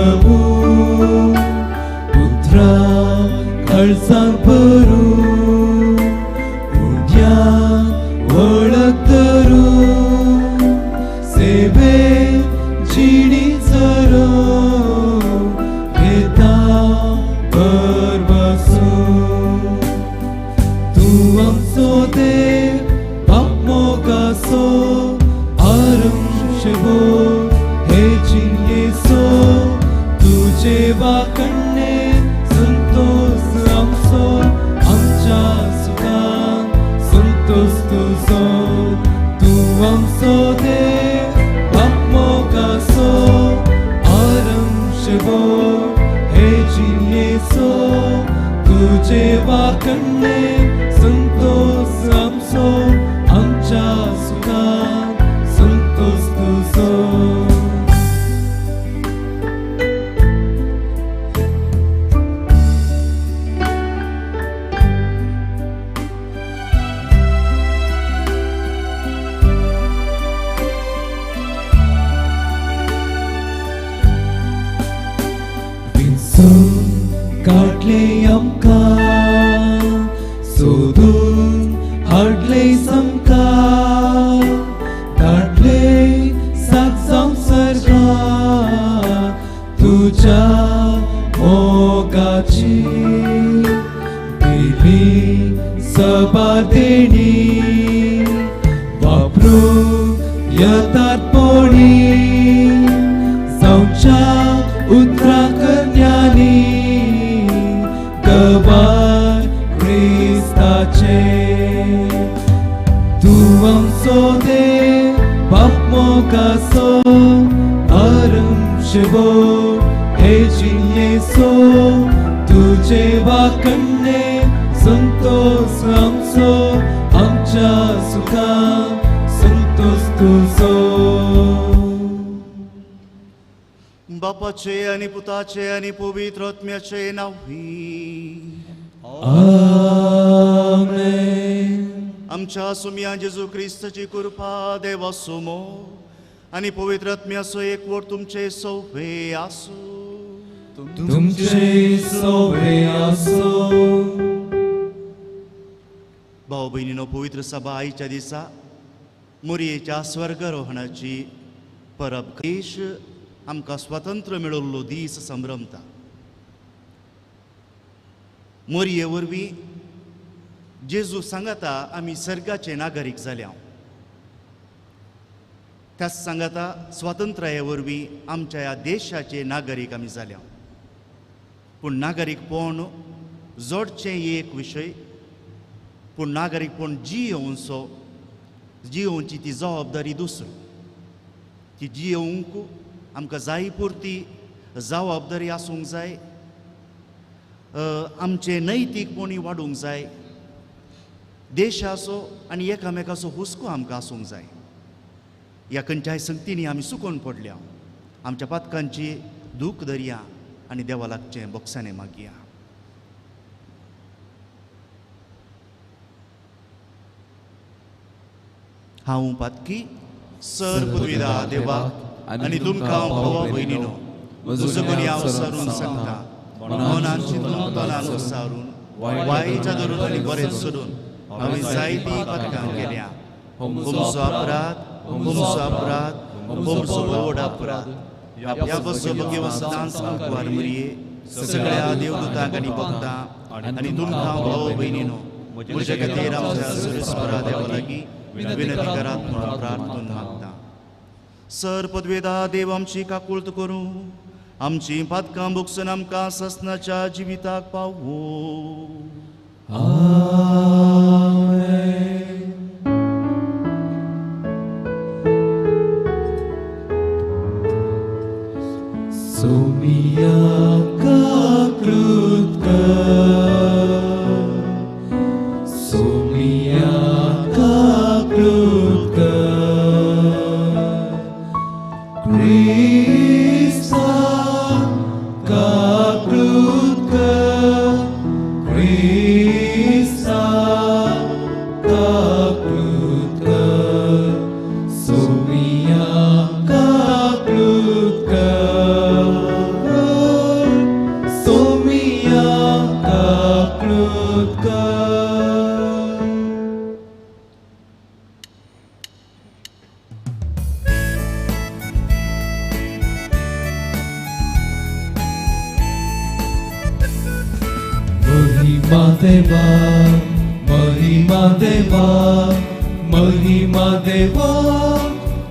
प्रभू पुत्रा काळजांत भरू उड्यान वळख धरू सेवे जिणी चरो घेता भरवसू तूं आमचो देव बाप मोगाचो आरंशेवो हे जिणेचो तुजे वाकण्णे संतोष आमचो आमच्या सुखान संतोष तुजो तूं आमचो देव बाप मोगाचो आरंशेवो हे जिणेचो तुजे वाकण्णे संतोष आमचो आमच्या सुखान संतोष तुजो. विंचून काडले आमकां सोदून हाडले सामकां धाडले सात संवसारका तुज्या मोगाची दिली सभा देणी वापरूंक यथार्थपणी जावच्या उतरा करण्यांनी गवाय क्रिस्ताचे. तूं आमचो देव बाप मोगाचो आरंशेवो हे जिणेचो तुजे वाकण्णे संतोष आमचो आमच्या सुखान संतोष तुजो. बापाचे आनी पुताचे आनी पवित्र आत्म्याचे नांवी. आमेन. आमच्या सुमया जेजू क्रिस्ताची कृपा देवाचो मोग आनी पवित्र आत्म्याचो एकवट तुमचे सौभे आसूं. तुमचे सोवे आसो. भाव भयणीनो, पवित्र सभा आयच्या दिसा मोरयेच्या स्वर्गारोहणाची परब. देश आमकां स्वातंत्र्य मेळिल्लो दीस संभ्रमता. मोरये वरवीं जेजू सांगाता आमी सर्गाचे नागरीक जाल्या. त्याच सांगाता स्वातंत्र्या वरवीं आमच्या ह्या देशाचे नागरीक आमी जाल्या. पूण नागरीकपण जोडचें एक विशय, पूण नागरीकपण जियोवचो जियोवची ती जबाबदारी दुसरी. ती जियोवंक आमकां जाय पुरती जबाबदारी आसूंक जाय, आमचें नैतीकपणी वाडूंक जाय, देशाचो आनी एकामेकाचो हुस्को आमकां आसूंक जाय. ह्या खंयच्याय संगतींनी आमी चुकोन पडल्या. आमच्या पातकांची दूख धरया आनी देवा लागचें बोगसाणें मागया. हांव पातकी सर पुदविदा देवाक आनी तुमकां भावा भयणीनो म्हजो गुन्यांव सारून सांगता, मनान चिंतून तोंडान उसारून वायच्या धरून आनी बरें सोडून हांवें जायतीं पातकां केल्या. हुमचो अपराध, हुमचो अपराध, हुमचो व्हड अपराध. ह्या बसो भगवंतान सांगवार मरये सगळ्या देवदूतांक आनी भक्तां आनी तुमकां भाव भयणीनो म्हज्या खातीर आमच्या सुरेस्परा देवा लागीं विनंती करात म्हणून प्रार्थना मागता. सर पदवेदा देव आमची काकुळत करूं, आमची पातकां भोगसून आमकां ससनाच्या जिविताक पावो. आमेन. सोमिया काकृत कर, सोमिया काकृत कर, क्रिस्ता काकृत कर, क्रिस्ता काकृत कर, सोमिया काकृत कर. महिमा देवा, महिमा देवा, महिमा देवा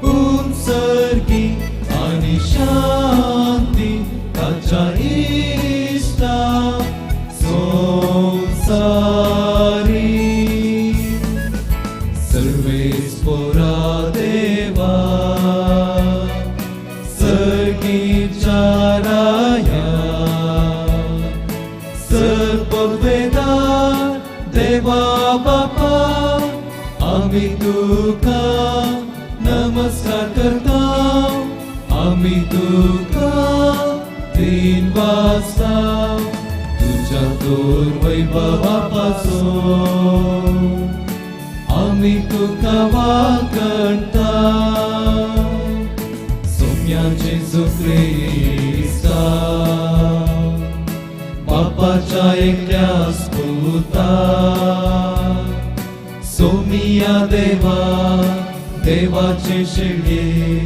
उंचर्गी आनी शांती ताच्या इश्टा संवसारी. सर्वेस्पोरा देवा, सर्गीच्या राया, सर्ववेदार देवा बापा, आमी तुका नमस्कार करता, आमी तुका दिन वाजता, तुझ्या तोर वैभवा पासून आमी तुका वागणता. सोम्या जेजू क्रिस्ता, बापाच्या एकल्याच पुता, सोमिया देवा, देवाचे शेळये,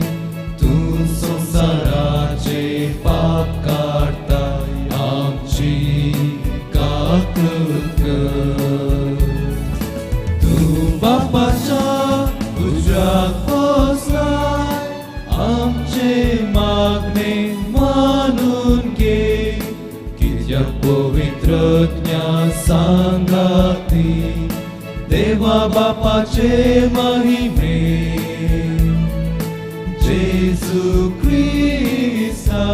तूं संवसाराचे पाप काडताय, आमची काकूत कर. तूं बापाच्या उजव्याक बसलाय, आमचे मागणे मानून घे, कित्याक पवित्र ज्ञान सांगाती देवा बापाचे महिमे, जेजू क्रिस्ता.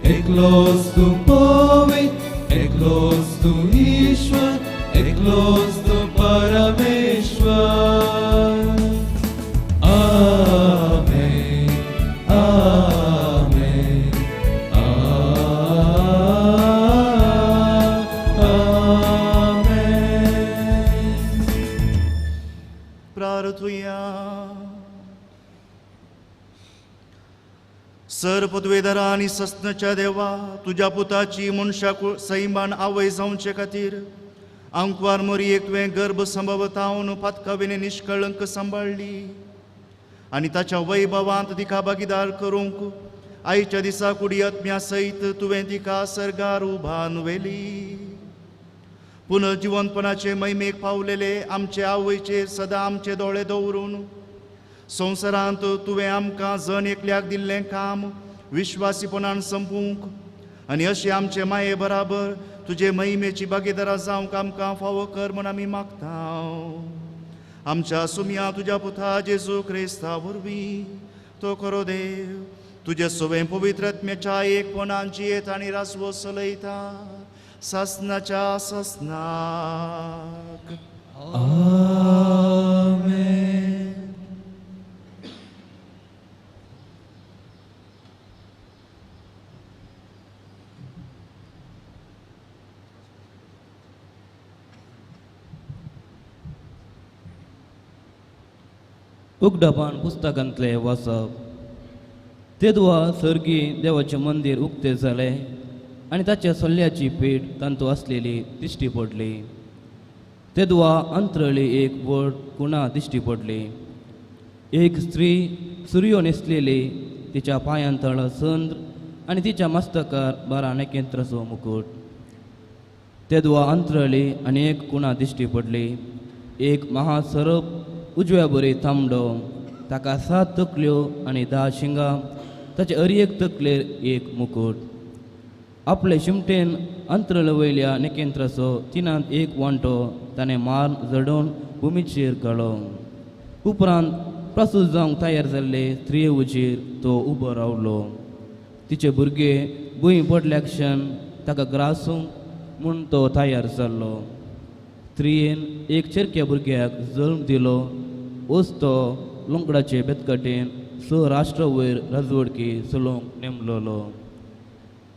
एकलोच तूं पवित्र, एकलोच तूं ईश्वर, एकलोच तूं परमेश्वर. आमेन, आमेन, आमेन. प्रार्थुया. सर पदवेदारा आनी सस्नाच्या देवा, तुज्या पुताची मनशाक सैमान आवय जावचे खातीर आंकवार मोरयेक तुवें गर्भ संभवतावन पातकाविने निष्कळंक सांबाळ्ळी आनी ताच्या वैभवांत तिका भागीदार करूंक आयच्या दिसा कुडी आत्म्या सयत तुवें तिका सर्गार उभान व्हेली. पुनर्जिवंतपणाचे महिमेक पावलेले आमचे आवयचेर सदां आमचे दोळे दवरून संवसारांत तुवें आमकां जण एकल्याक दिल्लें काम विश्वासीपणान संपूंक आनी अशें आमचे माये बराबर तुजे महिमेची भागीदारां जावंक आमकां फावो कर म्हूण आमी मागता. आमच्या सुमया तुज्या पुता जेजू क्रिस्ता वरवीं तो खरो देव तुजे सवें पवित्र आत्म्याच्या एकपणान जियेत आनी रासवो चलयता सासनाच्या सासनाक. आमेन. उगडापान पुस्तकांतले वाचप. तेदवा सर्गी देवाचें मंदीर उक्तें जालें आनी ताच्या सल्ल्याची पीठ तांतू आसलेली दिश्टी पडली. तेदवा अंतरळी एक व्हड कुणा दिश्टी पडली. एक स्त्री सुरयो न्हेसलेली, तिच्या पांयान तळ चंद्र आनी तिच्या मस्तकार 12 नखेत्राचो मुकूट. तेदवा अंतरळी आनी एक कुणा दिश्टी पडली. एक महासरप उजव्या बरी तांबडो, ताका 7 तकल्यो आनी 10 शिंगां, ताचे हर एक तकलेर एक मुकूट. आपले शिमटेन अंतरळ वयल्या नखेत्राचो 1/3 वांटो ताणें मार जडोवन भुमीचेर घालो. उपरांत प्रसूत जावंक तयार जाल्ले स्त्रिये उजीर तो उबो रावलो. तिचे भुरगे भूंय पडल्या क्षण ताका ग्रासूंक म्हूण तो तयार जाल्लो. स्त्रियेन एक चेरक्या भुरग्याक जल्म दिलो. वच तो लोंकडाचे बेतकटेन 6 राष्ट्र वयर राजवडकी चलोवंक नेमलोलो.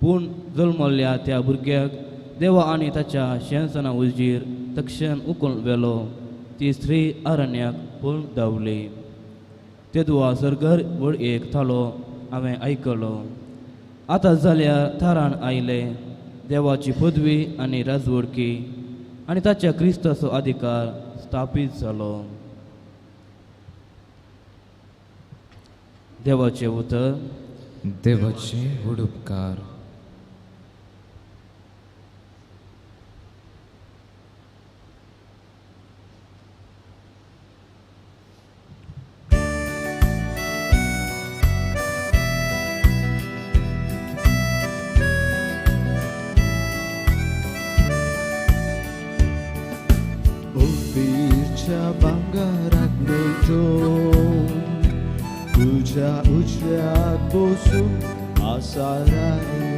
पूण जल्मल्ल्या त्या भुरग्याक देवा आनी ताच्या शेंसना उजीर तक्षण उखलून व्हेलो. ती स्त्री अरण्याक पळून धांवली. तेदवा सर्गर व्हड एक थालो हांवें आयकलो. आतां जाल्यार थारान आयलें देवाची पदवी आनी राजवडकी आनी ताच्या क्रिस्ताचो अधिकार स्थापीत जालो. देवाचें उतर. देवाचे व्हड उपकार. बसून आसा राणी.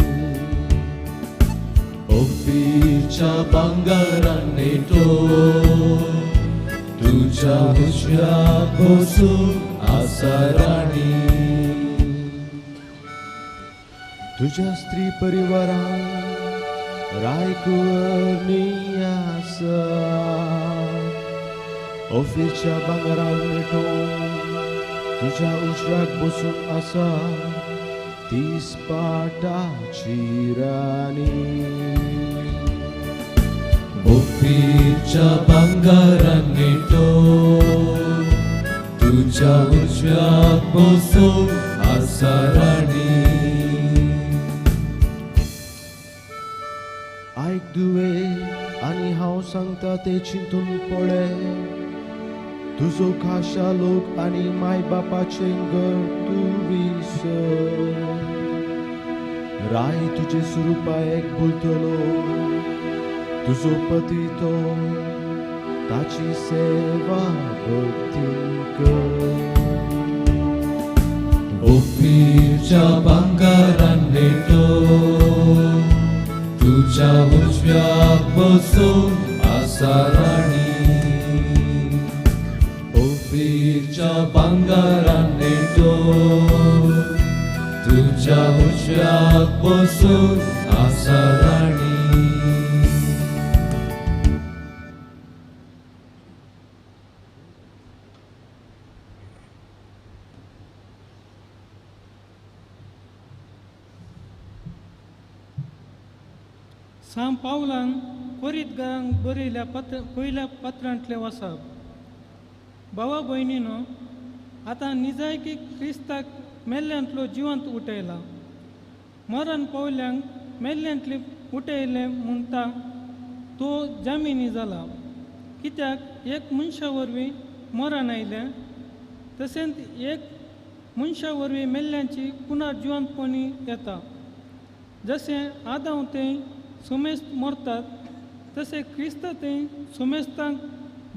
ओफीरच्या भांगरान नेटो तुज्या उजव्याक बसून आसा राणी. तुज्या स्त्री परिवारान रायकुंवरनी आसा. ओफीरच्या भांगरान नेटो तुज्या उजव्याक बसून आसा ती स्पार्टाची राणी. ओफीरच्या भांगरान नेटो तुज्या उजव्याक बसून आसा राणी. आयक दुवे आनी हांव सांगता तें चिंतून पळय. तुजो खाशा लोक आनी माय बापाचें घर तूं विसर. राय तुजे सुरुपायक भुलतलो तुजो पती तो ताची सेवा भक्तीन कर. ओफीरच्या भांगरान नेटो तुज्या उजव्याक बसून आसा राणी. ओफीरच्या भांगरान नेटो तुज्या उजव्याक बसून आसा राणी. सांत पावलान कोरीतगारांक बरयल्या पत्र पयल्या पत्रांतलें वसप. भावा भयणीनो, आतां निजायकी क्रिस्ताक मेल्ल्यांतलो जिवंत उठयला. मरण पावल्यांक मेल्ल्यांतले उठयलें म्हणटा तो जामिनी जाला. कित्याक एक मनशा वरवीं मरण आयलें, तशेंच एक मनशा वरवीं मेल्ल्यांची पुनर्जिवंतपणी येता. जशें आदांव तें सुमेस्त मरतात तशें क्रिस्त तें सुमेस्तांक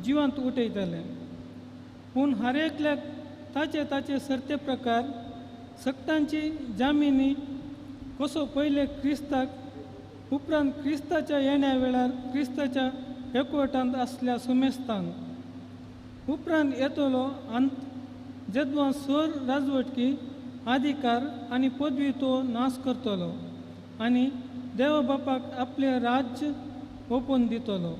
जिवंत उठयतले. पूण हर एकल्याक ताचे ताचे सरते प्रकार सक्तांची जामिनी कसो पयले क्रिस्ताक उपरांत क्रिस्ताच्या येण्या वेळार क्रिस्ताच्या एकवटांत आसल्या सुमेस्तांक उपरांत येतलो अंत जेदवा सर राजवटकी अधिकार आनी पदवी तो नाश करतलो आनी देवा बापाक आपलें राज्य ओपून दितलो.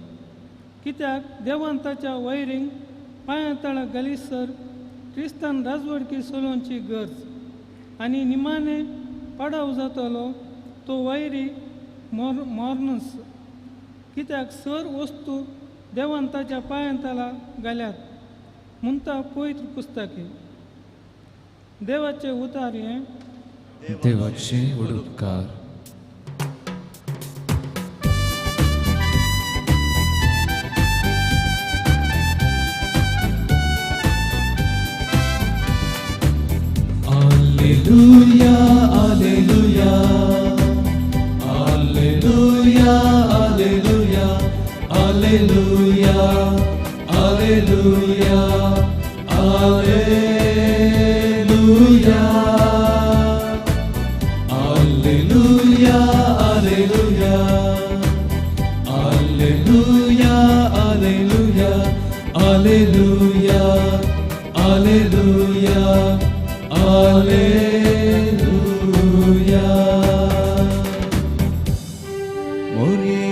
कित्याक देवान ताच्या वैरींक पांया तळा घालीसर क्रिस्तान राजवटकी चलोवची गरज आनी निमाणे पाडाव जातलो तो वैरी मॉर्नस. कित्याक सर वस्तू देवान ताच्या पांया तळा घाल्यात म्हणटा पवित्र पुस्तकी. देवाचे उतार हें देवाचे उपकार. Alleluia, alleluia, alleluia, alleluia, alleluia, alleluia, alleluia, alleluia, alleluia, alleluia, alleluia, alleluia, alleluia, alleluia. मोरये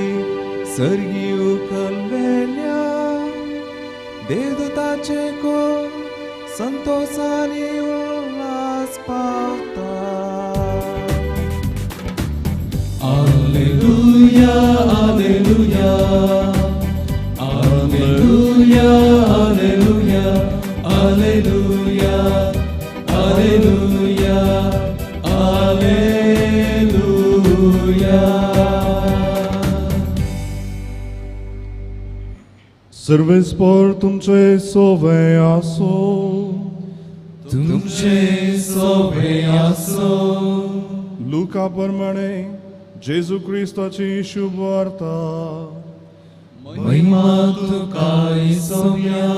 सर्गी उखलवेल्या देवदूताचे को संतोषानी उल्हास पावता. Alleluia, alleluia, alleluia, alleluia, alleluia, alleluia, alleluia. सर्वेस्पर तुमचे सोवे आसो. तुमचे सोवे आसो. लुका प्रमाणे जेजू क्रिस्ताची शुभ वार्ता. महिमा तुका सोव्या.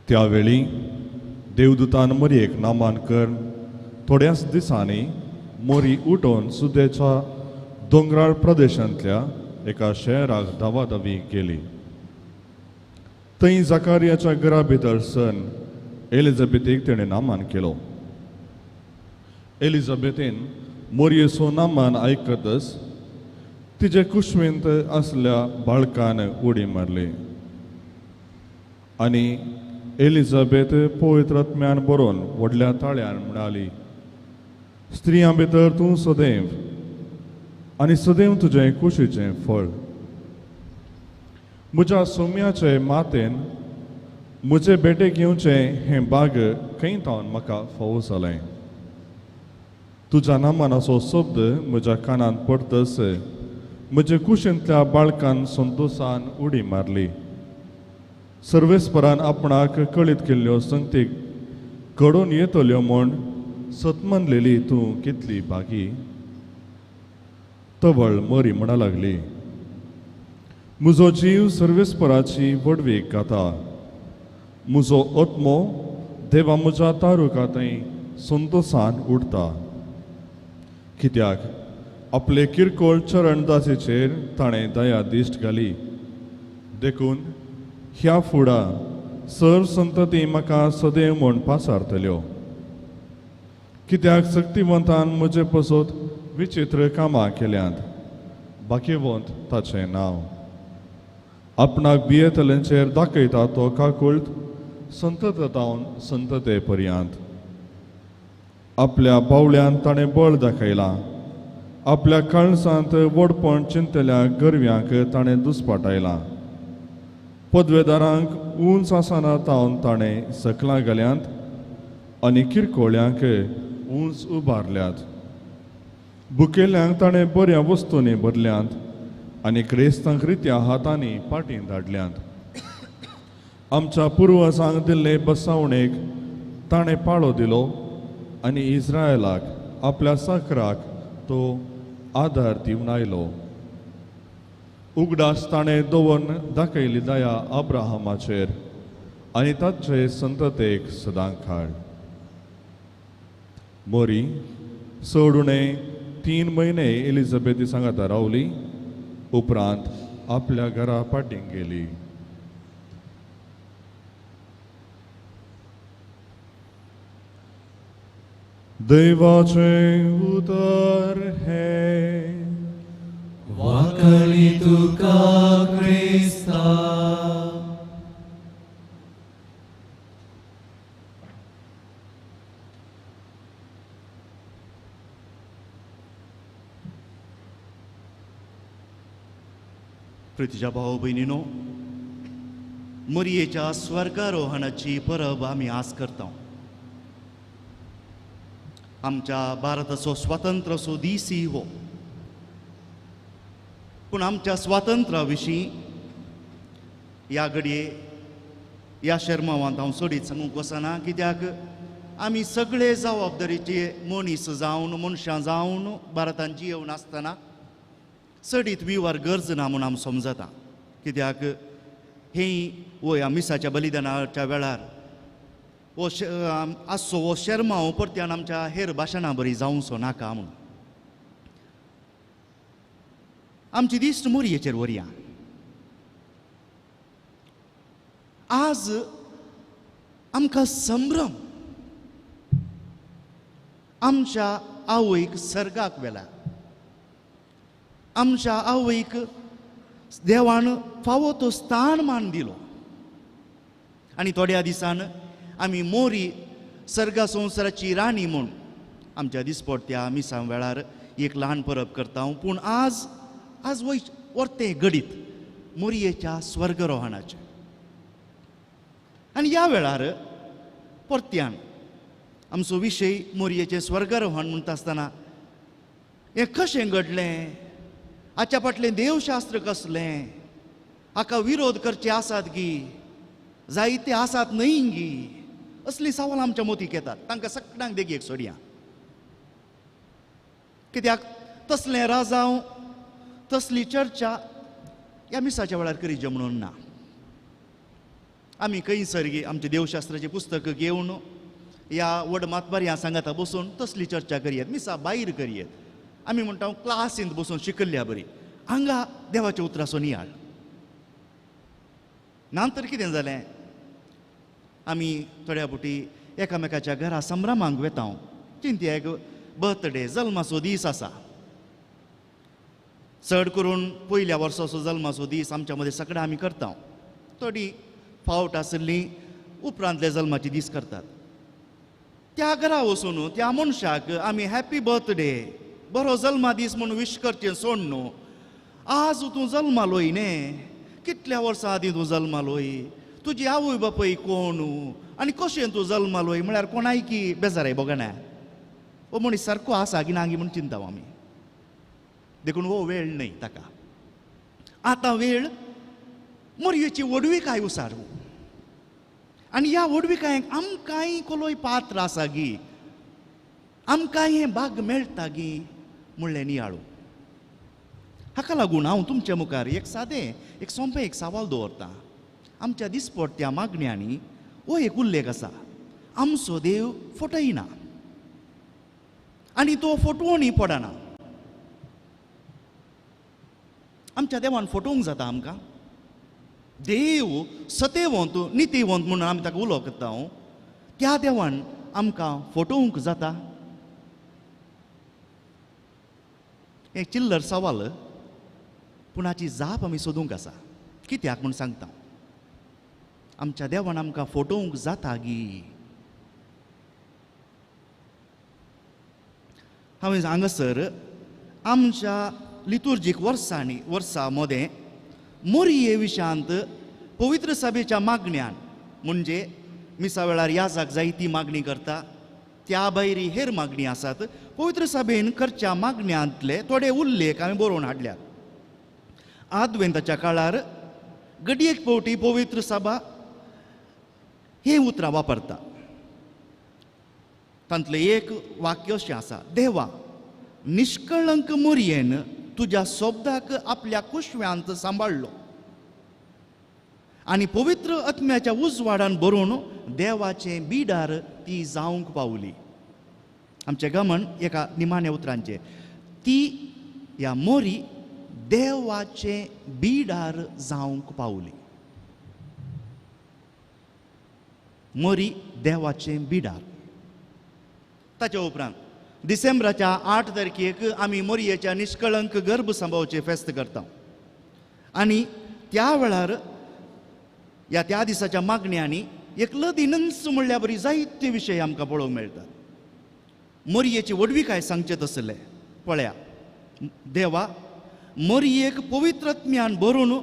त्यावेळी देवदूतान मरयेक नामान करून थोड्याच दिसांनी मोरी उठोवन सुदेच्या दोंगराळ प्रदेशांतल्या एका शहराक धावाधावी गेली. थंय जाकारियाच्या घरा भितर सन एलिझाबेथीक तेणें नामान केलो. एलिझाबेथीन मोरयेचो नामान आयकतच तिजे कुशवेंत आसल्या बाळकान उडी मारली आनी एलिझाबेथ पवित्र आत्म्यान बरोवन व्हडल्या ताळ्यान म्हणाली, स्त्रियां भितर तूं सदैव आनी सदैव तुजें कुशीचें फळ. म्हज्या सोम्याचे मातेन म्हजे भेटेक येवचें हें बाग खंय तावन म्हाका फावो जालें. तुज्या नामानाचो शब्द म्हज्या कानांत पडतच म्हजे कुशींतल्या बाळकान संतोशान उडी मारली. सर्वेस्परान आपणाक कळीत केल्ल्यो संगतीक घडोवन येतल्यो म्हूण सतमानलेली तूं कितली भागी. तवळ मरी म्हणा लागली, म्हजो जीव सर्वेस्पराची व्हडवीक गाता, म्हजो आत्मो देवा म्हज्या तारुका थंय संतोशान उठता. कित्याक आपले किरकोळ चरणदासीचेर ताणें दया दिश्ट घाली. देखून ह्या फुडा सर संतती म्हाका सदैव म्हूण पासारतल्यो. कित्याक शक्तिवंतान म्हजे पसत विचित्र कामां केल्यांत, भाग्यवंत ताचें नांव. आपणाक भियेतल्यांचेर दाखयता तो काकुळट संतत संतते पर्यंत. आपल्या बावल्यान ताणें बळ दाखयलां, आपल्या काळसांत व्हडपण चिंतल्या गरव्यांक ताणें दुस्पाटायलां. पदवेदारांक उंच आसना तावन ताणें सकलां घाल्यांत आनी किरकोळ्यांक उंच उबारल्यात. भुकेल्ल्यांक ताणें बऱ्या वस्तूंनी भरल्यांत आनी क्रिस्तांक रित्या हातांनी पाटीं धाडल्यांत. आमच्या पुर्वजांक दिल्ले बसावणेक ताणें पाळो दिलो आनी इस्रायलाक आपल्या साकराक तो आदार दिवन आयलो. उगडास ताणें दवरून दाखयली दया अब्राहमाचेर आनी ताचे संततेक सदां काळ. मोरी चड उणें 3 म्हयने एलिझाबेथी सांगाता रावली. उपरांत आपल्या घरा फाटीं गेली. देवाचें उतर हें. वाकळी तुका क्रिस्ता. प्रितीच्या भाव भयणीनो, मरयेच्या स्वर्गारोहणाची परब आमी आज करता. आमच्या भारताचो स्वातंत्र्य असो दीसय हो, पूण आमच्या स्वातंत्र्या विशीं ह्या घडये ह्या शेर्मांवांत हांव चडीत सांगूंक वचना, कित्याक आमी सगळे जबाबदारीचे मनीस जावन मनशां जावन भारतांत जियेवन आसतना चडीत विवर गरज ना म्हूण आमी समजता. कित्याक ही वय मिसाच्या बलिदानाच्या वेळार हो आसचो हो शेर्मांव परत्यान आमच्या हेर भाशणां बरी जावचो नाका म्हूण आमची दिश्ट मोरयेचेर व्हरया. आज आमकां संभ्रम आमच्या आवयक सर्गाक व्हेला, आमच्या आवयक देवान फावो तो स्थान मान दिलो आनी थोड्या दिसान आमी मोरी सर्गा संवसाराची राणी म्हूण आमच्या दिसपडत्या मिसां वेळार एक ल्हान परब करता. पूण आज आज वय वर्तें घडीत मोरयेच्या स्वर्गरोहणाचें आनी ह्या वेळार परत्यान आमचो विशय मोरयेचें स्वर्गारोहण म्हणटा आसतना हें कशें घडलें, हाच्या फाटलें देवशास्त्र कसलें, हाका विरोध करचे आसात गी, जायते आसात न्हय गी, असलीं सवाल आमच्या मोतीक येतात. तांकां सगळ्यांक देगेक सोडया, कित्याक तसलें राजांव तसली चर्चा ह्या मिसाच्या वेळार करीचे म्हणून ना. आमी खंयसर आमचें देवशास्त्राचें पुस्तक घेवन या व्हड मातबारयां सांगाता बसून तसली चर्चा करयेत, मिसा भायर करयेत. आमी म्हणटा क्लासींत बसून शिकल्ल्या बरी, हांगा देवाच्या उतराचो नियाळ. नंतर कितें जालें, आमी थोड्या फावटी एकामेकाच्या घरा संभ्रमांक वेता. चिंतया एक बर्थडे, जल्माचो दीस आसा. चड करून पयल्या वर्साचो जल्माचो दीस आमच्या मदें सगळें आमी करता. थोडी फावट आशिल्ली उपरांतले जल्माचे दीस करतात. त्या घरा वचून त्या मनशाक आमी हॅपी बर्थडे, बरो जल्मा दीस म्हूण विश करचें सोड न्हू. आज तूं जल्मालोय न्ही, कितल्या वर्सां आदीं तूं जल्मालोय, तुजी आवय बापूय कोण आनी कशें तूं जल्मालोय म्हळ्यार कोणाय की बेजाराय बोगना. हो मनीस सारको आसा की ना म्हूण चिंता आमी. देखून हो वेळ न्हय ताका. आतां वेळ मोरयेची व्हडविकाय उसारू आनी ह्या व्हडविकायेक आमकांय कोलोय पात्र आसा गी, आमकांय हें भाग मेळटा गी म्हणलें नियाळू. हाका लागून हांव तुमच्या मुखार एक सादें, एक सोंपें एक सवाल दवरतां. आमच्या दिसपट्ट्या मागण्यांनी हो एक उल्लेख आसा, आमचो देव फटयना आनी तो फटवणी पडना. आमच्या देवान फटोवंक जाता आमकां. देव सतेवंत नितीवंत म्हणून आमी ताका उलो करता. त्या देवान आमकां फटोवंक जाता? हें चिल्लर सवाल, पूण हाची जाप आमी सोदूंक आसा. कित्याक म्हूण सांगता, आमच्या देवान आमकां फटोवंक जाता गी? हांवें हांगासर आमच्या लितुर्जीक वर्सांनी वर्सा मदें मोरये विशांत पवित्र सभेच्या मागण्यान, म्हणजे मिसा वेळार याजाक जायती मागणी करता, त्या भायर हेर मागणी आसात. पवित्र सभेन करच्या मागण्यांतले थोडे उल्लेख हांवें बरोवन हाडल्यात. आदवेंताच्या काळार घडयेक फावटी पवित्र सभा ही उतरां वापरता. तांतलें एक वाक्य अशें आसा, देवा निष्कळंक मोरयेन तुज्या शब्दाक आपल्या कुशव्यांत सांबाळ्ळो आनी पवित्र आत्म्याच्या उजवाडान बरोवन देवाचें बिडार ती जावंक पावली. आमचें गमन एका निमाण्या उतरांचें, ती ह्या मोरी देवाचें बिडार जावंक पावली. मोरी देवाचें बिडार. ताच्या उपरांत डिसेंबराच्या 8 तारखेक आमी मोरयेच्या निष्कळंक गर्भ सांबावचें फेस्त करता आनी त्या वेळार ह्या त्या दिसाच्या मागण्यांनी एक लदीनच म्हणल्या बरी जायते विशय आमकां पळोवंक मेळटात. मोरयेची व्हडविकाय सांगचें तसलें पळया, देवा मोरयेक पवित्रत्म्यान भरून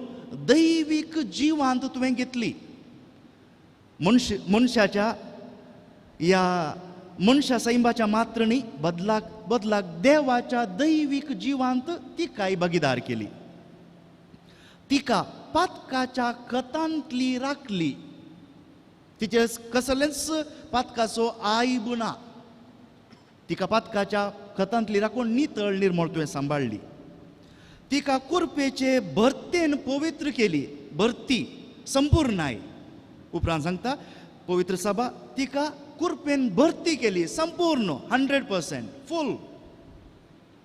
दैवीक जिवांत तुवें घेतली. मनशाच्या ह्या मनशा सैंबाच्या मात्र न्ही, बदलाक देवाच्या दैवीक जिवांत तिकाय भागीदार केली. तिका पातकाच्या कथांतली राखली, तिचे कसलेंच पातकाचो आयब ना. तिका पातकाच्या कथांतली राखून नितळ निर्मळ तुवें सांबाळ्ळी. तिका कुरपेचे भरतेन पवित्र केली, भरती संपूर्णाय. उपरांत सांगता पवित्र सभा तिका कुरपेन भरती केली, संपूर्ण 100% फूल.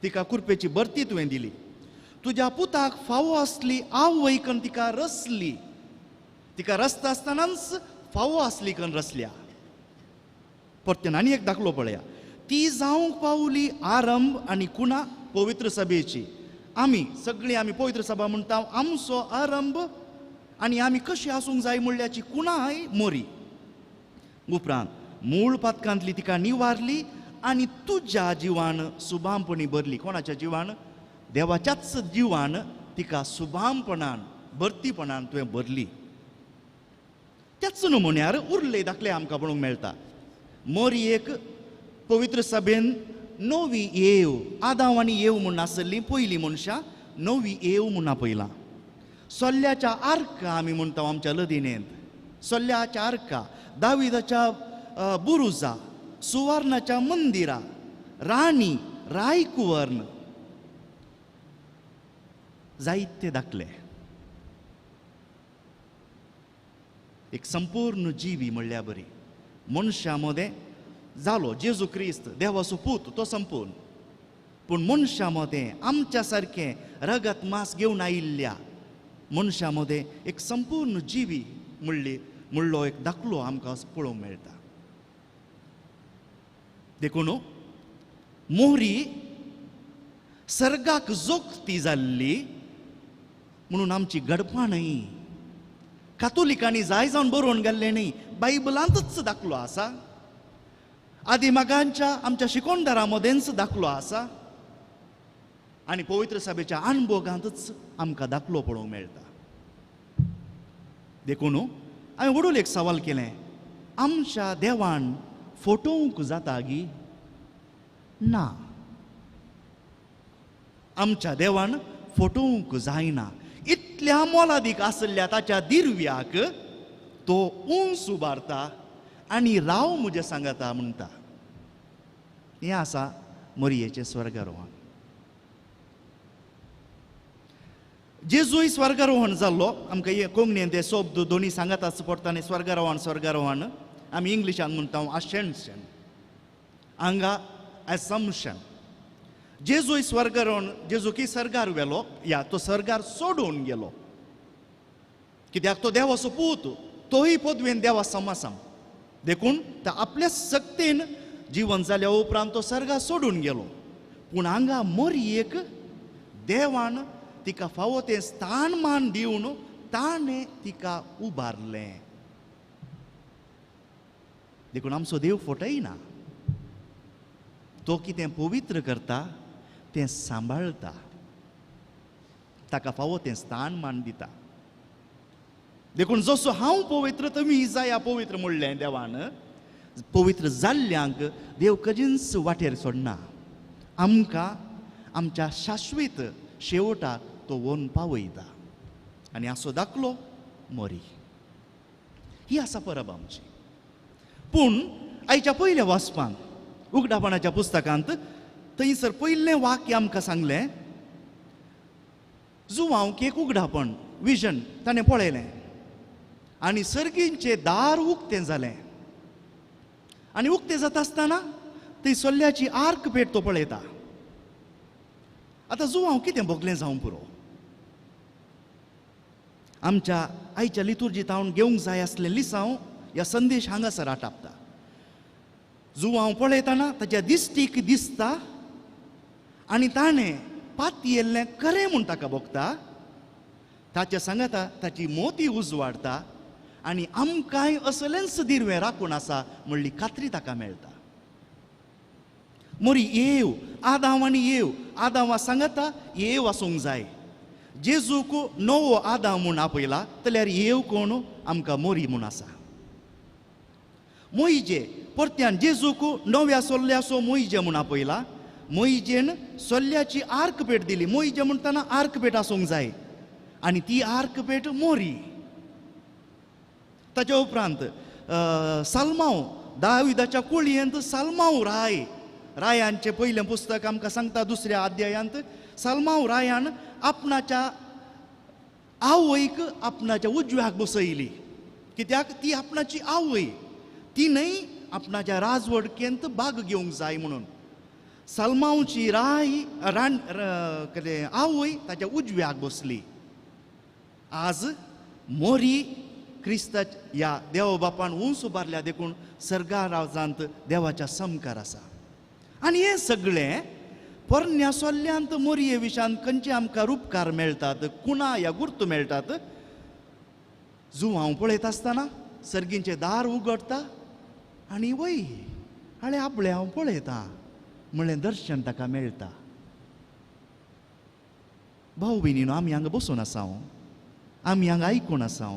तिका कुरपेची भरती तुवें दिली. तुज्या पुताक फावो आसली आवय कन तिका रसली, तिका रसता आसतनाच फावो आसली कन रसल्या. परत्यान आनी एक दाखलो पळया, ती जावंक पावली आरंभ आनी कुणा पवित्र सभेची. आमी सगळीं आमी पवित्र सभा म्हणटा, आमचो आरंभ आनी आमी कशी आसूंक जाय म्हणल्याची कुणाय मोरी. उपरांत मूळ पातकांतली तिका निवारली आनी तुज्या जिवान सुबामपणी भरली. कोणाच्या जिवान? देवाच्याच जिवान तिका सुबामपणान भरतीपणान तुवें भरली. त्याच नमुन्यार उरले दाखले आमकां पळोवंक मेळटा. मोरयेक पवित्र सभेन नवी येव, आदाव आनी येव म्हूण आसली पयलीं मनशां नवी येव म्हूण आपयलां. सोल्ल्याच्या आर्का आमी म्हणटा आमच्या लदिनेंत, सोल्ल्याच्या आर्का, दाविदाच्या बुरुजा, सुवर्णाच्या मंदिरा, राणी, रायकुवर्ण, जायते दाखले. एक संपूर्ण जिवी म्हणल्यार बरी मनशां मदें जालो जेजू क्रिस्त देवाचो पूत तो संपूर्ण, पूण मनशां मदें आमच्या सारकें रगत मांस घेवन आयिल्ल्या मनशां मदें एक संपूर्ण जिवी म्हणली म्हणलो एक दाखलो आमकां पळोवंक मेळटा. देखून मोरी सर्गाक जोखती जाल्ली म्हणून आमची घडपां न्हय, कातोलिकांनी जाय जावन बरोवन घाल्लें न्हय, बायबलांतच दाखलो आसा, आदी मागांच्या आमच्या शिकोणदारां मदेंच दाखलो आसा आनी पवित्र सभेच्या अणभोगांतच आमकां दाखलो पळोवंक मेळटा. देखून हांवें वडूल एक सवाल केलें, आमच्या देवान फटोवंक जाता गी? ना, आमच्या देवान फटोवंक जायना. इतल्या मोलादीक आसल्या ताच्या दिर्व्याक तो उंच उबारता आनी राव म्हजें सांगता म्हणटा. हें आसा मरियेचें स्वर्गारोहण. जेजूय स्वर्गारोहण जाल्लो. आमकां हे कोंकणीन ते शब्द दोनी सांगताच पडटा न्ही, स्वर्गारोहण स्वर्गारोहण आमी इंग्लिशान म्हणटा अशेंशन, हांगा एसम्शन. जेजूय स्वर्गारोहण, जेजू की सर्गार व्हेलो या तो सर्गार सोडून गेलो, कित्याक तो देवाचो पूत, तोय पदवेन देवा समासम, देखून तो आपल्या शक्तीन जिवन जाल्या उपरांत तो सर्गार सोडून गेलो. पूण हांगा मरियेक देवान तिका फावो तें स्थान मान दिवन ताणें तिका उबारलें. देखून आमचो देव फटयना, तो कितें पवित्र करता तें सांबाळटा, ताका फावो तें स्थान मान दिता. देखून जसो हांव पवित्र तुमी जाया पवित्र म्हणलें देवान, पवित्र जाल्ल्यांक देव कदींच वाटेर सोडना, आमकां आमच्या शाश्वीत शेवटाक तो व्हरून पावयता. आनी आसो दाखलो मोरी ही आसा परब आमची. पूण आयच्या पयल्या वाचपान उगडापणाच्या पुस्तकांत थंयसर पयलें वाक्य आमकां सांगलें, जुवांक एक उगडापण विजन ताणें पळयलें आनी सर्गींचें दार उक्तें जालें. आनी उक्तें जाता आसतना थंय सोल्ल्याची आर्क पेट तो पळयता. आतां जुवांव कितें भोगलें जावं पुरो, आमच्या आयच्या लितुर्जीत हांव घेवंक जाय आसलें लिसांव ह्या संदेश हांगासर आटापता. जुवांव पळयतना ताच्या दिश्टीक दिसता आनी ताणें पातयेल्लें खरें म्हूण ताका भोगता, ताच्या सांगाता ताची मोती उजवाडता आनी आमकांय असलेंच दिर्वें राखून आसा म्हणली खात्री ताका मेळटा. मोरी येव आदांव आनी येव, आदांवा सांगाता येव आसूंक जाय. जेजूक नवो आदांव म्हूण आपयला जाल्यार येव कोण आमकां मोरी म्हूण आसा. मोहिजे परत्यान जेजूक नव्या सोल्ल्याचो मोहिजे म्हूण आपयला. मोहिजेन सोल्ल्याची आर्क पेट दिली. मोहिजे म्हणटना आर्क पेट आसूंक जाय आनी ती आर्क पेट मोरी. ताच्या उपरांत साल्मांव, दाविदाच्या कुळयेंत साल्मांव राय, रायांचें पयलें पुस्तक आमकां सांगता दुसऱ्या अध्यायांत साल्मांव रायान आपणाच्या आवयक आपणाच्या उजव्याक बसयली, कित्याक ती आपणाची आवय, ती न्हय आपणाच्या राजवडकेंत भाग घेवंक जाय म्हणून. साल्मांवची राय रान कितें आवय ताच्या उजव्याक बसली. आज मोरी क्रिस्ताच्या ह्या देव बापान उंच उबारल्या देखून सर्गा राजांत देवाच्या समकार आसा. आनी हें सगळें पोरण्या सोल्ल्यांत मोरये विशांत खंयचे आमकां रुपकार मेळटात, कुणा ह्या गुर्त मेळटात. जुवांव पळयता आसतना सर्गींचें दार उगडटा आनी वय हाणें आपलें हांव पळयता म्हणलें दर्शन ताका मेळटा. भाव भयणीनो, आमी हांगा बसून आसा, आमी हांगा आयकून आसा.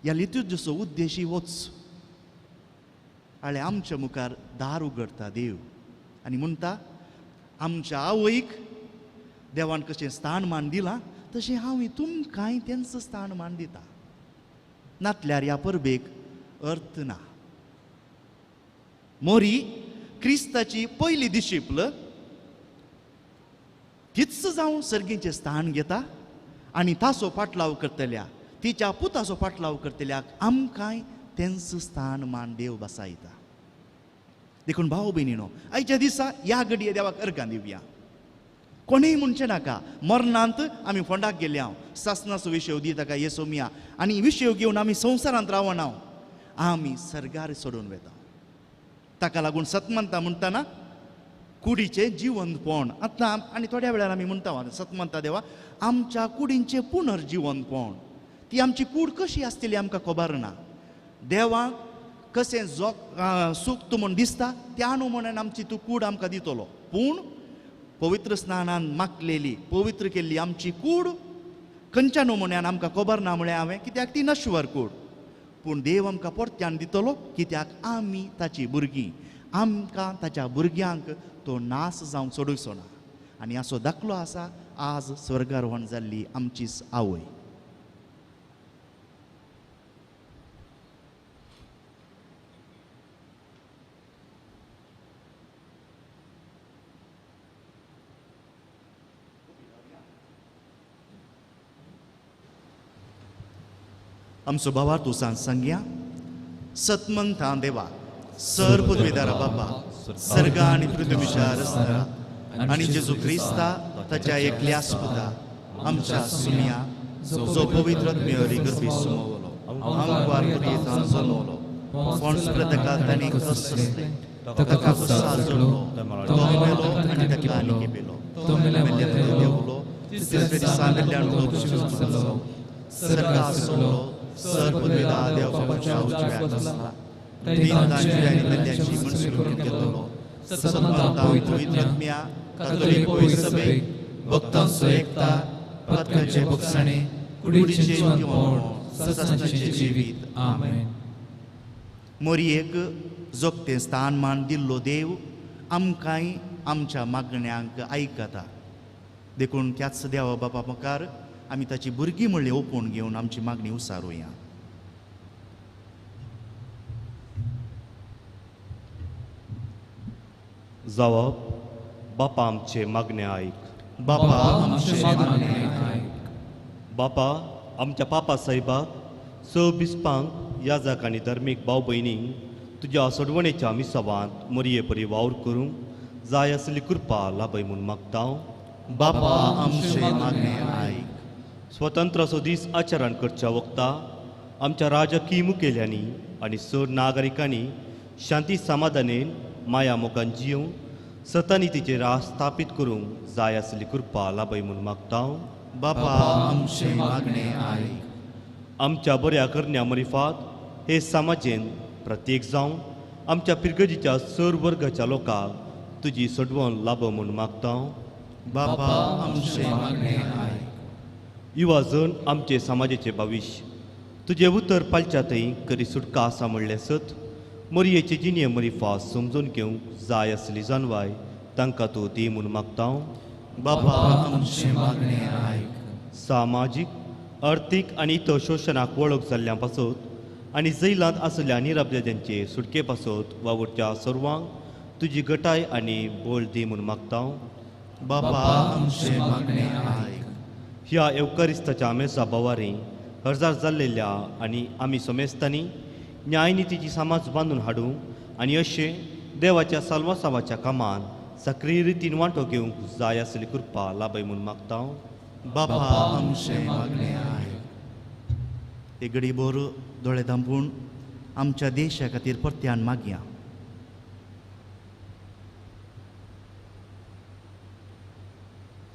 ह्या लितुर्जीचो उद्देश होच, हाणें आमच्या मुखार दार उगडटा देव आनी म्हणटा आमच्या आवयक देवान कशें स्थान मान दिलां तशें हांव तुमकांय तेंच स्थान मान दिता, नातल्यार ह्या परबेक अर्थ ना. मोरी क्रिस्ताची पयली दिशिप्ल तीच जावन सर्गींचें स्थान घेता आनी ताचो पाटलाव करतल्या तिच्या पुताचो पाटलाव करतल्याक आमकांय तेंच स्थान मान देव बसायता. देखून भाव भयणीनो, आयच्या दिसा ह्या घडये देवाक अर्गां दिवया. कोणीय म्हणचें नाका मरणांत आमी फोंडाक गेले हांव सासनाचो विशय दी ताका येसो मिया आनी विशय घेवन आमी संवसारांत रावना, आमी सर्गार सोडून वेता. ताका लागून सतमंता म्हणटना कुडीचें जिवंतपण आतां आनी थोड्या वेळार आमी म्हणटा सतमंता देवा आमच्या कुडींचें पुनर्जिवंतपण, ती आमची कूड कशी आसतली आमकां खबर ना. देवाक कशें सूख तूं म्हूण दिसता त्या अनुमानान आमची तूं कूड आमकां दितलो, पूण पवित्र स्नानान मागलेली पवित्र केल्ली आमची कूड खंयच्या नमुन्यान आमकां खबर ना म्हळ्यार हांवें, कित्याक ती नश्वर कूड, पूण देव आमकां परत्यान दितलो कित्याक आमी ताची भुरगीं, आमकां ताच्या भुरग्यांक तो नास जावंक सोडूचो ना. आनी असो दाखलो आसा आज स्वर्गारोहण जाल्ली आमचीच आवय. आमचो बाबा तुसान सांगया सतमंता देवा सर पदवीदारा बाबा सर्गा आनी पृथ्वीच्या रचणारा आनी जेजू क्रिस्ता ताच्या एकल्याच पुता आमच्या सुमया जो पवित्र आत्म्यावरी गर्भी सुमवलो आमकां पुरयतान जल्मलो फोंड्स ताका ताणें कसले ताका क्रुसार चडलो तो मेलो आनी ताका आनी केपेलो तो मेल्ल्या देवलो तिसऱ्या दिसा मेल्ल्यान उठलो सर्गा सोडलो सर पदवीदा देव बापाच्या उजव्याक बसला तांची आनी मेल्ल्यांची मनसुरी करून घेतलो सतमंता पवित्र आत्म्या कातोलीक पवित्र सभेक भक्तांचो एकता पथकांचे भोगसणे कुडीचें जिवंतपण सदांचें जिवीत. आमेन. मोरयेक जोगतें स्थान मान दिल्लो देव आमकांय आमच्या मागण्यांक आयकता. देखून त्याच देवा बापा मुखार आमी ताची भुरगीं म्हणली ओपून घेवन आमची मागणी उसारुया. जावप बापा आमचे मागणे आयक, बापा आमचे मागणे आयक. बापा आमच्या पापा साहेबाक स बिस्पांक याजक आनी धर्मीक भाव भयणींक तुज्या सोडवणेच्या मिसावांत मोरये परी वावर करूंक जाय आसली कृपा लाभय म्हूण मागता. बापा आमचे मागणे आयक. स्वतंत्र असो दीस आचरण करच्या वखता आमच्या राजकीय मुखेल्यांनी आनी चड नागरिकांनी शांती समाधानेन माया मोगान जियोवन सतानितीचे राज स्थापीत करूंक जाय आसली कृपा लाभय म्हूण मागता. बापा आमचे मागणे आयक. आमच्या बऱ्या करण्या मरिफात हे समाजेन प्रत्येक जावन आमच्या पिरगजीच्या सर वर्गाच्या लोकांक तुजी सोडवण लाभ म्हूण मागता. बापा आमचे मागणे आयक. युवा जण आमचे समाजाचे भविश्य तुजें उतर पालच्या थंय करी सुटका आसा म्हणलें सत मोरयेचे जिणये मरिफा समजून घेवंक जाय आसली जाणवाय तांकां तूं दी म्हूण मागता. बापा आमचे मागणे आयक. सामाजीक अर्थीक आनी इतर शोशणाक वळख जाल्ल्या पासत आनी जैलांत आशिल्ल्या निरपराध्यांचे सुटके पासत वावुरच्या सर्वांक तुजी गटाय आनी बळ दी म्हूण मागता. बापा आमचे मागणे आयक. ह्या एवकारिस्ताच्या मेजा बावारी हरजार जाल्लेल्या आनी आमी समेस्तांनी न्यायनितीची समाज बांदून हाडूंक आनी अशें देवाच्या साल्वासावाच्या कामान सक्रीय रितीन वांटो घेवंक जाय आसली कृपा लाभय म्हूण मागता. बापा आमचे मागणे आयक. ते घडी बोर दोळे धांपून आमच्या देशा खातीर परत्यान मागया.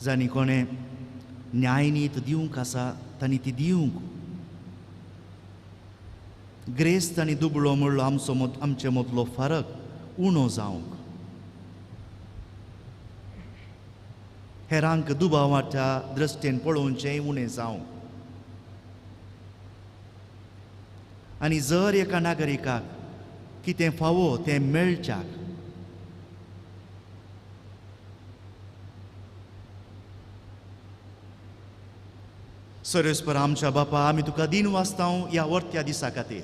जांणी कोणें न्यायनीत दिवंक आसा तांणी ती दिवंक, ग्रेस्त आनी दुबळो म्हणलो आमचो आमचे मदलो फरक उणो जावंक, हेरांक दुबावाच्या दृश्टीन पळोवचें उणें जावंक, आनी जर एका नागरिकाक कितें फावो तें मेळच्याक सरेस्पर आमच्या बापा आमी तुका दिन वाचतांव ह्या वर्त्या दिसा खातीर.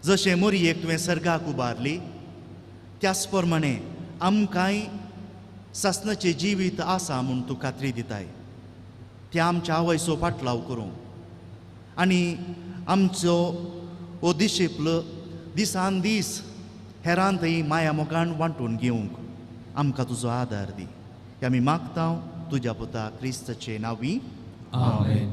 जशें मोरयेक तुवें सर्गाक उबारली त्याच प्रमाणे आमकांय सासणाचें जिवीत आसा म्हूण तूं खात्री दिताय. त्या आमच्या आवयचो पाटलाव करूंक, आनी आमचो हो दिशिप्ल दिसान दीस हेरान थंय माया मोगान वांटून घेवंक आमकां तुजो आदार दी. हे आमी मागता तुज्या पुता क्रिस्ताचे नांवी, आमेन.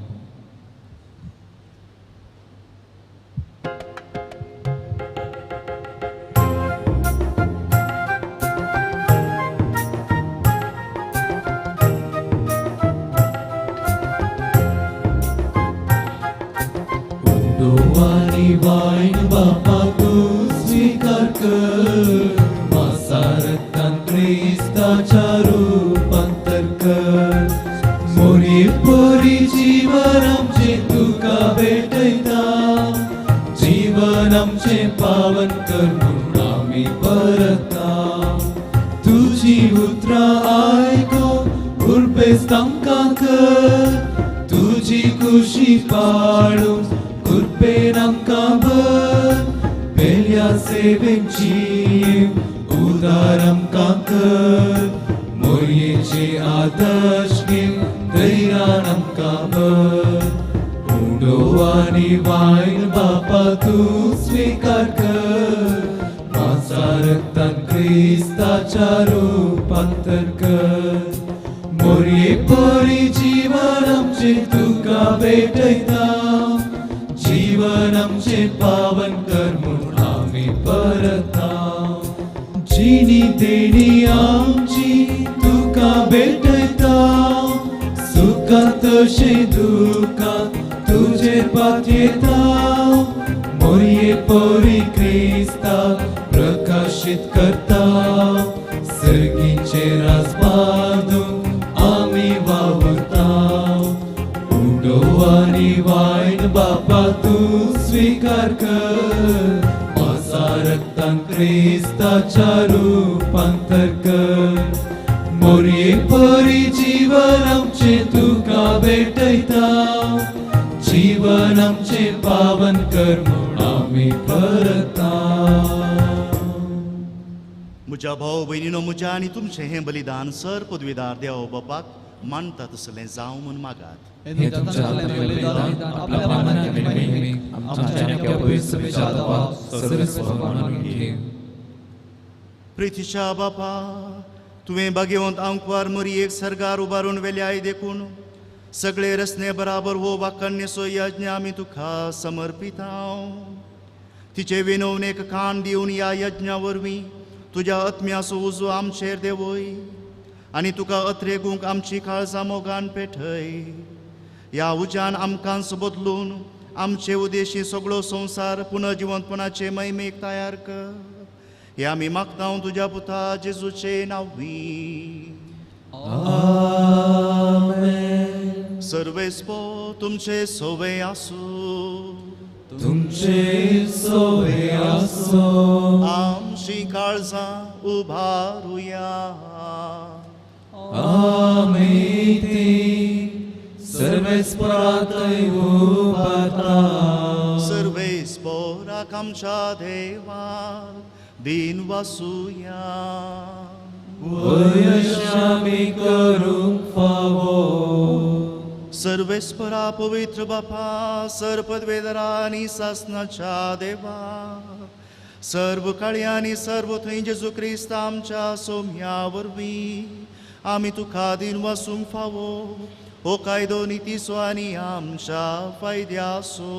वायन बापा तूं स्वीकार कर, मासा रक्तान क्रिस्ताच्या रूपांतर कर. मोरी परी जीवन आमचें तुका भेटयता, जीवन आमचें पावन कर म्हूण आमी परता. तुजी उतरां आयकून उर्बेस्त आमकां कर, तुजी खुशी पाळून कृपेन आमकां भर. पेल्या सेवेची उदार आमकां कर, मोरयेचे आदर्श घेवन धैर्यान आमकां भर. उंडो आनी वायन बापा तूं स्वीकार कर, मासा रक्तान क्रिस्ताच्या रूपांतर कर. मोरये परी जीवन आमचें तुका भेटयता, जीवन आमचें पावन कर म्हूण आमी परता. जिणी देणी आमची तुका भेटयता, सुखांत तशें दुखांत तुजेर पातयेता. मोरये परी क्रिस्ता प्रकाशीत करता, सर्गीचें राज बांदून आमी वावुरता. उंडो आनी वायन बापा तूं स्वीकार कर, मासा रक्तान क्रिस्ताच्या रूपांतर कर. मोरये परी जीवन आमचें तुका भेटयता, जीवन आमचें पावन कर म्हूण आमी परता. म्हज्या भाव भयणीनो, म्हज्या आनी तुमचें हें बलिदान सर पदवीदार देव बापाक मानता तसलें जावं म्हूण मागात. हे तुमच्या हातांतलें बलिदान आपल्या मानान आनी महिमेक आमच्या आनी पवित्र सभेच्या आदाराक सर्वेस्पर मानून घे. प्रितीच्या बापा, तुवें भाग्यवंत आंकवार मरियेक सर्गार उबारून वेल्याय देखून सगळे रसने बराबर हो वाकन्यसो यज्ञ आमी तुका समर्पिताव. तिचे विनवणेक कान दिवन ह्या यज्ञा वरवीं तुज्या आत्म्याचो उजो आमचेर देंवय आनी तुका अत्रेगूंक आमची काळजां मोगान पेटय. ह्या उज्यान आमकांच बदलून आमचे उदेशी सगळो संवसार पुनर्जिवंतपणाचे महिमेक तयार कर. हे आमी मागता तुज्या पुता जेजूचे नांवी, आमेन. सर्वेस्पर तुमचे सोवे आसूं, तुमचे सोवे आसूं. आमची काळजां उबारुया. आमी ती सर्वेस्परातय उबारता. सर्वेस्पराक आमच्या देवाक दिन वासुया. वयशामी करूंक फावो. सर्वेस्परा पवित्र बापा, सर्पदवेदरा आनी सासनाच्या देवा, सर्व काळी आनी सर्व थंय जेजू क्रिस्त आमच्या सोम्या वरवीं आमी तुका दिन वासूंक फावो. हो कायदो नितीचो आनी आमच्या फायद्याचो.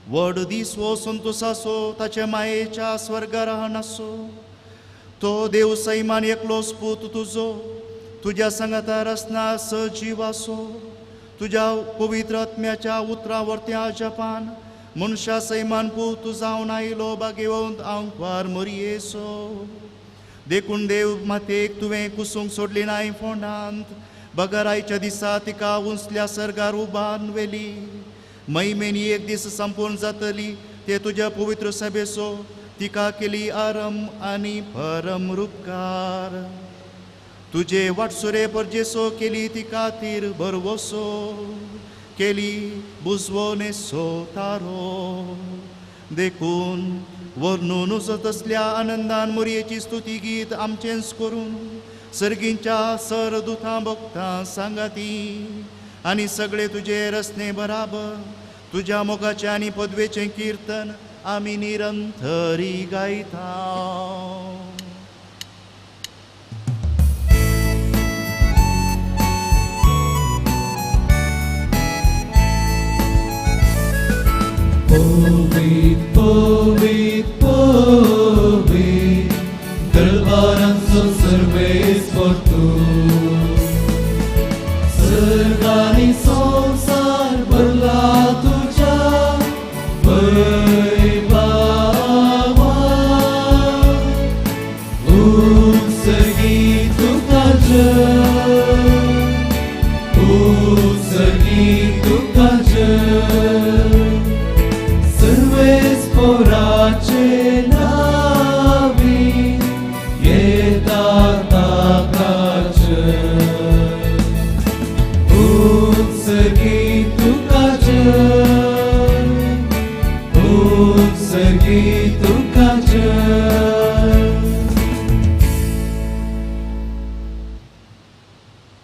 व्हड दीस हो संतोसाचो, ताचे मायेच्या स्वर्गार राहनासो. तो देव सैमान एकलोच पूत तुजो, तुज्या सांगातार आसना सजीव आसो. तुज्या पवित्र आत्म्याच्या उतरां वरत्या जपान मनशा सैमान पूत जावन आयलो भाग्यवंत आंकवार मरियेचो. देखून देव मातेक तुवें कुसूंक सोडली नाय फोंडांत, बगर आयच्या दिसा तिका उंचल्या सर्गार उबारून व्हेली. महिमेन एक दीस संपूर्ण जातली ते तुज्या पवित्र सभेचो तिका केली आरम आनी परम रुपकार. तुजे वाटसुरे परजेसो केली तिका तीर भरवसो, केली बुजवणेचो तारो. देखून वर्णून तसल्या आनंदान मोरयेची स्तुती गीत आमचेंच करून सर्गींच्या सर दुतां भक्तां सांगाती आनी सगळे तुजे रसने बराबर तुज्या मोगाचें आनी पदवेचें किर्तन आमी निरंतरी गायता. पवित्र पवित्र पवित्र दरबारांचो सर्वेस्पर तूं, सर्ग आनी संवसार भरला तुज्या वैभवान. उत्सर्गी तुका जय, उत्सर्गी तुका जय, सर्वेस्पराचे नावी येता ताका जय. उत्सर्गी तुका जय, उत्सर्गी तुका जय.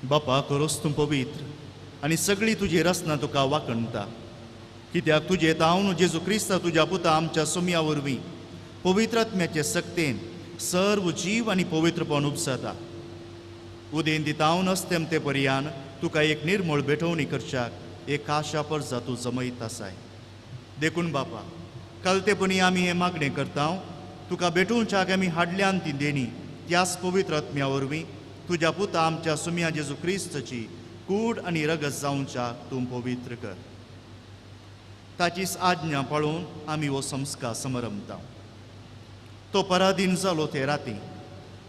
बापा करोस तूं पवित्र आनी सगळी तुजी रचना तुका वाखणटा, कित्याक तुजे तावन जेजू क्रिस्ता तुज्या पुता आमच्या सोम्या वरवीं पवित्र आत्म्याचे सक्तेन सर्व जीव आनी पवित्रपण उपसता. उदेंती तावन अस्तेमते पर्यान तुका एक निर्मळ भेटवणी करच्याक एक आशा परजा तूं जमयत आसाय. देखून बापा कालतेपणी आमी हें मागणें करता, तुका भेटोवच्याक आमी हाडल्यान ती देणी त्याच पवित्र आत्म्या वरवीं तुज्या पुता आमच्या सुम्या जेजू क्रिस्ताची कूड आनी रगत जावच्याक तूं पवित्र कर. ताचीच आज्ञा पाळून आमी हो संस्कार समरमता. तो पराधीन जालो ते राती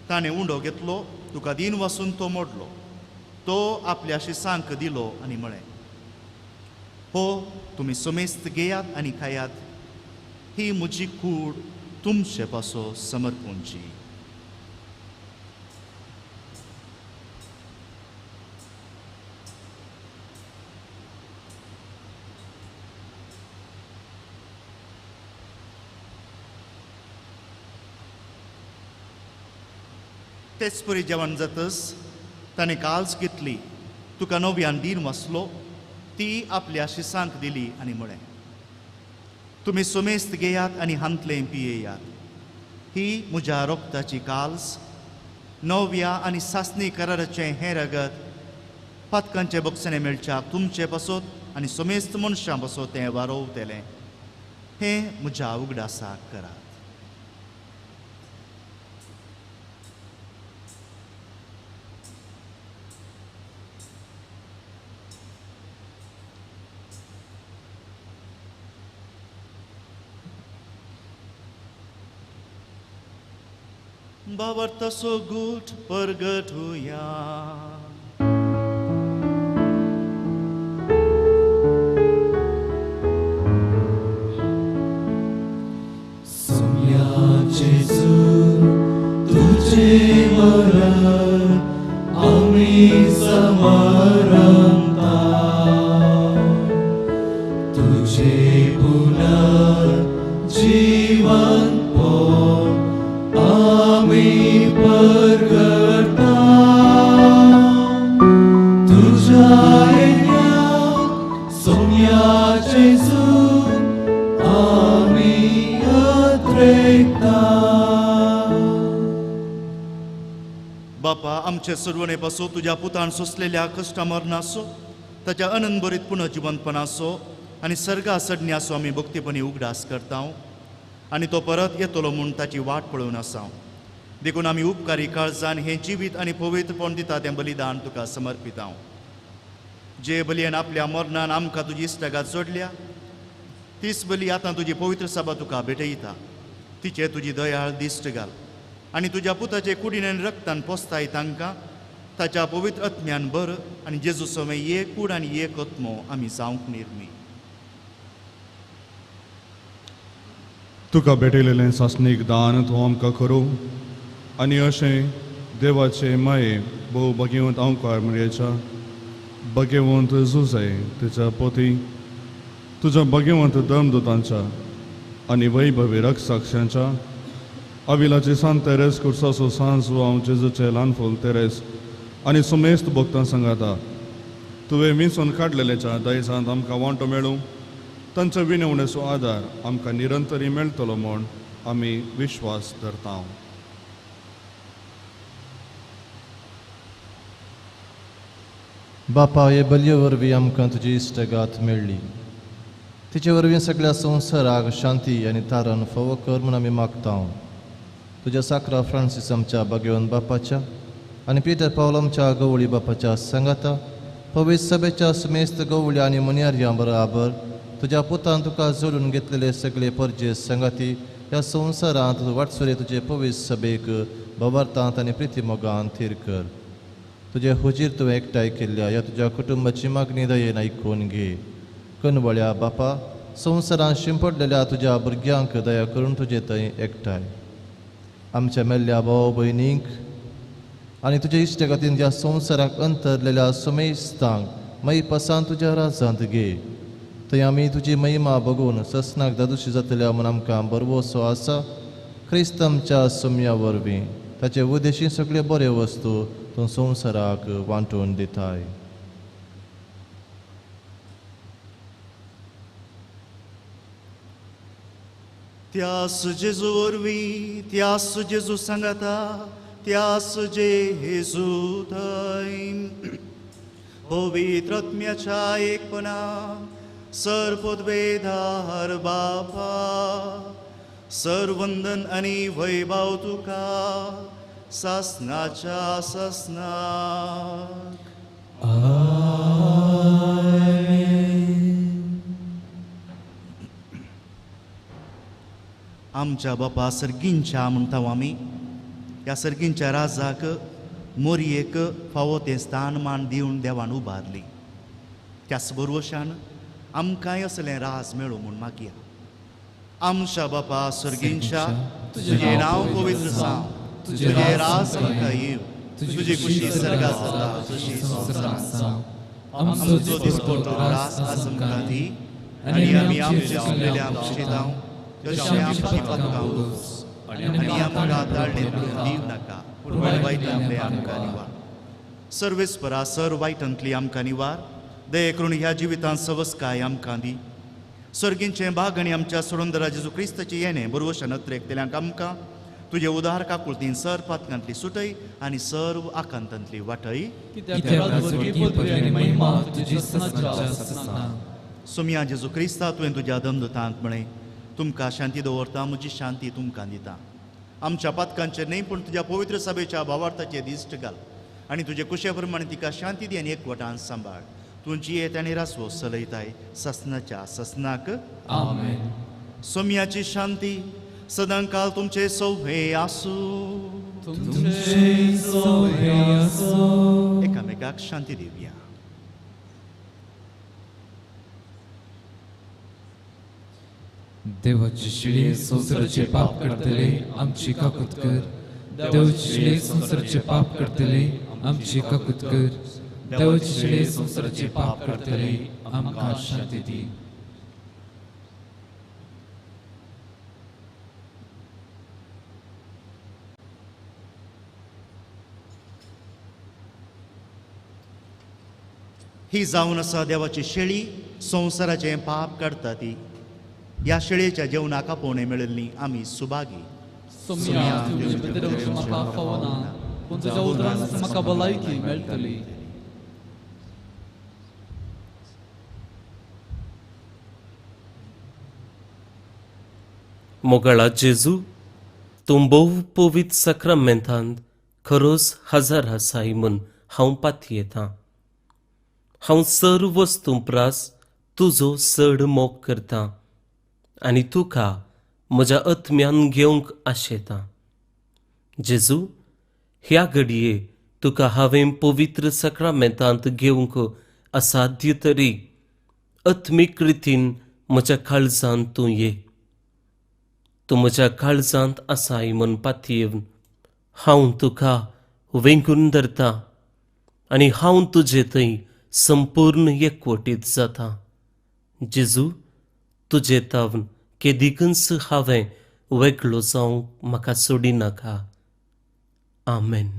ताणें उंडो घेतलो, तुका दीन वासून तो मोडलो, तो आपल्या शिसांक दिलो आनी म्हळें, हो तुमी समेस्त घेयात आनी खायात, ही म्हजी कूड तुमचे पासो समर्पूंची. तेच परी जेवण जातच ताणें काल्स घेतली, तुका नव्यान दीन वाचलो, ती आपल्या शिसांक दिली आनी म्हळें, तुमी सुमेस्त घेयात आनी हांतलें पियेयात, ही म्हज्या रोगताची काल्स, नव्या आनी सासणी कराराचें हें रगत पातकांचे बक्षणें मेळच्याक तुमचे पासत आनी सुमेस्त मनशां पासत तें वारोवतलें. हें म्हज्या उगडासाक करात. बाबर्तसो गूट परगट हुया. सोम्या जेजू तुझे मरण आमी समरमता, तुझे पुनर्जीवन आमी परगटा, तुझ्या येण्याक सोम्या जेजू आमी अत्रेकता. बापा आमचे सुरवणे पासून तुज्या पुतान सोंसलेल्या कश्टा मरणाचो, ताच्या अनंतभरीत पुनर्जिवंतपणाचो आनी सर्गा सडण्याचो आमी भक्तीपणी उगडास करता आनी तो परत येतलो म्हूण ताची वाट पळोवन आसा. देखून आमी उपकारी काळजान हें जिवीत आनी पवित्रपण दिता तें बलिदान तुका समर्पिता. जे बलयान आपल्या मरणान आमकां तुजी इश्टागात जोडल्या तीच बली आतां तुजी पवित्र सभा तुका भेटयता. तिचे तुजी दयाळ दिश्ट घाल आनी तुज्या पुताचे कुडीन आनी रक्तान पोसताय तांकां ताच्या पवित्र आत्म्यान बर आनी जेजू समें एक कूड आनी एक आत्मो आमी जावंक निर्मी. तुका भेटयलेलें सासणीक दान तूं आमकां करूं आनी अशें देवाचे माये भोव भगेवंत अंकार मरियेच्या भगेवंत जुजय तुज्या पोती तुज्या भगेवंत धर्मदूतांच्या आनी वैभवी रक्षाक्षांच्या अविलाचे सांत तेरेस कुर्सासो सांज हांव जेजूचे ल्हान फूल तेरेस आनी सुमेस्त भक्तां सांगाता तुवें विंचून काडलेल्याच्या दायजांत आमकां वांटो मेळूं, तांचो विनवणेचो आदार आमकां निरंतरी मेळटलो म्हूण आमी विश्वास धरता. बापा, हे बलये वरवीं आमकां तुजी इश्टगात मेळ्ळी. तिचे वरवीं सगळ्या संवसाराक शांती आनी तारण फावो कर म्हूण आमी मागता. तुज्या साक्रा फ्रांसीस आमच्या बागेवन बापाच्या आनी पिटर पावल आमच्या गवळी बापाच्या सांगाता पवित्र सभेच्या समेस्त गवळी आनी मुनियार्यां बराबर तुज्या पुतान तुका जोडून घेतलेले सगळे परजे सांगाती ह्या संवसारांत वाटसुरे तुजे पवित्र सभेक भवार्थांत आनी प्रितीमोगान थीर कर. तुजे हुजीर तुवें एकठांय केल्ल्या ह्या तुज्या कुटुंबाची मागणी दयेन आयकून घे. कनवळ्या बापा, संवसारांत शिंपडलेल्या तुज्या भुरग्यांक दया करून तुजे थंय एकठांय आमच्या मेल्ल्या भाव भयणींक आनी तुज्या इश्टगतीन ज्या संवसाराक अंतरलेल्या समेस्तांक मयपासान तुज्या राजांत घे. थंय आमी तुजी महिमा बघून ससनाक दादुशी जातल्या म्हूण आमकां बरवसो आसा. क्रिस्त आमच्या सोम्या वरवीं ताचे उदेशी सगळे बरे वस्तू तूं संवसाराक वांटून दिताय. त्यास जेजू वरवीं, त्यास जेजू सांगाता, त्यास जेजू थंय पवित्र आत्म्याच्या एकपणा सर्वोद्वेदार बापा, सर्वंदन आनी वैभव तुका सासनाच्या सासनाक. आमच्या बापा सर्गींच्या म्हणटा आमी, ह्या सर्गींच्या राजाक मोरयेक फावो तें स्थान मान दिवन देवान उबारली. त्याच बरोवशान आमकांय असलें राज मेळूं म्हूण मागया. आमच्या बापा सर्गींच्या, तुजें नांव पवित्र जावं, तुजें राज आमकां येवं, तुजी खुशी सर्गात जाता तशी संवसारांत जावं. आमचो दिसपट्टो रास आज आमकां दी आनी आमी आमच्या उरलेल्या आमचे तशें आमची पातकां उलोवस आनी आमकां ताळणेंत दिवं नाका, पूण वायटांतले आमकां निवार. सर्वेस्परा सर वायटांतली आमकां निवार. दये करून ह्या जिवितांत सवस्काय आमकां दी. सर्गींचें भाग आनी आमच्या सोडंदरा जेजू क्रिस्ताचें येणें बरवशान अत्रेकतल्यांक आमकां तुजे उदार काकुळतीन सर पातकांतली सुटय आनी सर्व आकांतांतली वाटय. सोमया जेजू क्रिस्ता, तुवें तुज्या दमदूतांक म्हळें, तुमकां शांती दवरता, म्हजी शांती तुमकां दिता. आमच्या पातकांचेर न्हय पूण तुज्या पवित्र सभेच्या भावार्थाचेर दिश्ट घाल आनी तुजे कुशे प्रमाणे तिका शांती दी आनी एकवटान सांबाळ. तूं जियेत आनी रासवो चलयताय ससनाच्या ससनाक. आमेन. सोम्याची शांती सदांकाल तुमचे सौभे आसूं. तुमचे सौभे आसूं. एकामेकाक शांती दिवया. देवाची शिळे संवसाराचे पाप करतले आमची काकूत कर. देवाची शिळे संवसाराचे पाप करतले आमची काकूत कर. देवाची शिळे संवसाराचे पाप करतले आमकां शांती दी. ही जावन आसा देवाची शेळी, संवसाराचें पाप काडटा ती. ह्या शेळयेच्या जेवणाक आपोवणें मेळिल्ली आमी सुभागी. मोगाळा जेजू, तूं भोव पवित्र साक्रामेंतांत खरोच हजार आसाय म्हूण हांव पातयेतां. हांव सर्व वस्तूं प्रास तुजो चड मोग करतां आनी तुका म्हज्या आत्म्यान घेवंक आशेतां. जेजू, ह्या घडये तुका हांवें पवित्र साक्रामेंतांत घेवंक असाध्य तरी आत्मीक रितीन म्हज्या काळजांत तूं ये. तूं म्हज्या काळजांत आसाय म्हूण पातयेवन हांव तुका वेंगून धरतां आनी हांव तुजे थंय संपूर्ण एकवटीत जाता. जेजू, तुजे तावन केदिकूच हांवें वेगळो जावंक म्हाका सोडिनाका. आमेन.